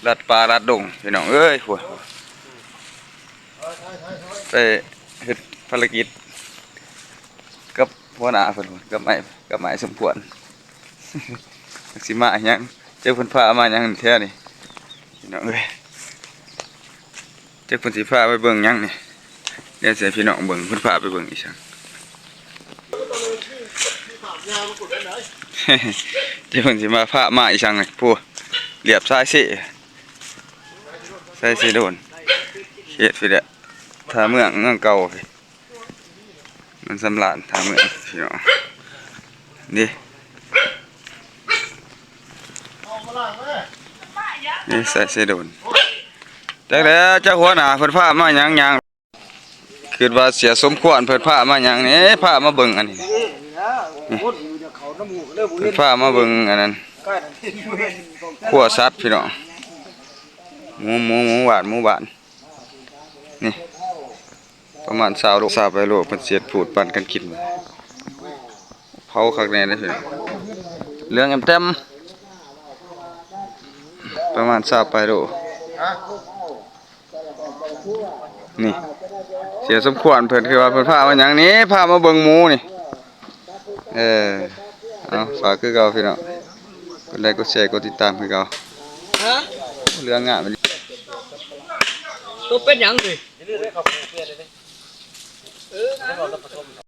ລັດປ່າລັດດົງພີ່ນ້ອງເອີຍ ໂອ້ຍ ໄປເຮັດພາລະກິດກັບຫົວໜ້າເພິ່ນ ກັບອ້າຍ ກັບອ້າຍສົມຄວນ ຈັກຊິມາຫຍັງ ຈັກເພິ່ນພາມາຫຍັງແທ້ນີ້ພີ່ນ້ອງເອີຍ. ຈັກເພິ່ນຊິພາໄປເບິ່ງຫຍັງນີ້ ດຽວຊິໃຫ້ພີ່ນ້ອງເບິ່ງ ເພິ່ນພາໄປເບິ່ງອີ່ຫຍັງ ຈັກເພິ່ນຊິມາພາມາອີ່ຫຍັງນີ້ ພຸ້ນ ລຽບສາຍເຊ ສາຍເຊໂດນ ເຂດພີ້ແຫຼະ ທ່າເມືອງ ເມືອງເກົ່າພີ້ ມັນສຳລານ ທ່າເມືອງພີ່ນ້ອງ ນີ້ ນີ້ສາຍເຊໂດນ ຈັກແລ້ວ ຈັກຫົວໜ້າເພິ່ນພາມາຫຍັງ ຍ່າງ ຄິດວ່າເສຍສົມຄວນເພິ່ນພາມາຫຍັງນີ້ ພາມາເບິ່ງອັນນີ້ ເພິ່ນພາມາເບິ່ງອັນນັ້ນ ຄົວສັດພີ່ນ້ອງ ໝູ ໝູ ໝູບ້ານ ໝູບ້ານ ນີ້ ປະມານຊາວໂລ ຊາວປາຍໂລ ເພິ່ນຊິເຮັດພູດປັນກັນກິນ ເຜົາຄັກແນ່ເດ້ພີ່ນ້ອງ ເຫຼືອງແອມແຕມ ປະມານຊາວປາຍໂລ. ນີ້ ເສຍສົມຄວນເພິ່ນ ຄືວ່າເພິ່ນພາມາຫຍັງນີ້ ພາມາເບິ່ງໝູນີ້ ເອີ ເອົາ ຝາກຄືເກົ່າພີ່ນ້ອງ ກົດໄລ ກົດແຊ ກົດຕິດຕາມຄືເກົ່າ ຮະ ເລື່ອງງາມອີ່ຫຼີ ໂຕເປັນຫຍັງນີ້ ເອີ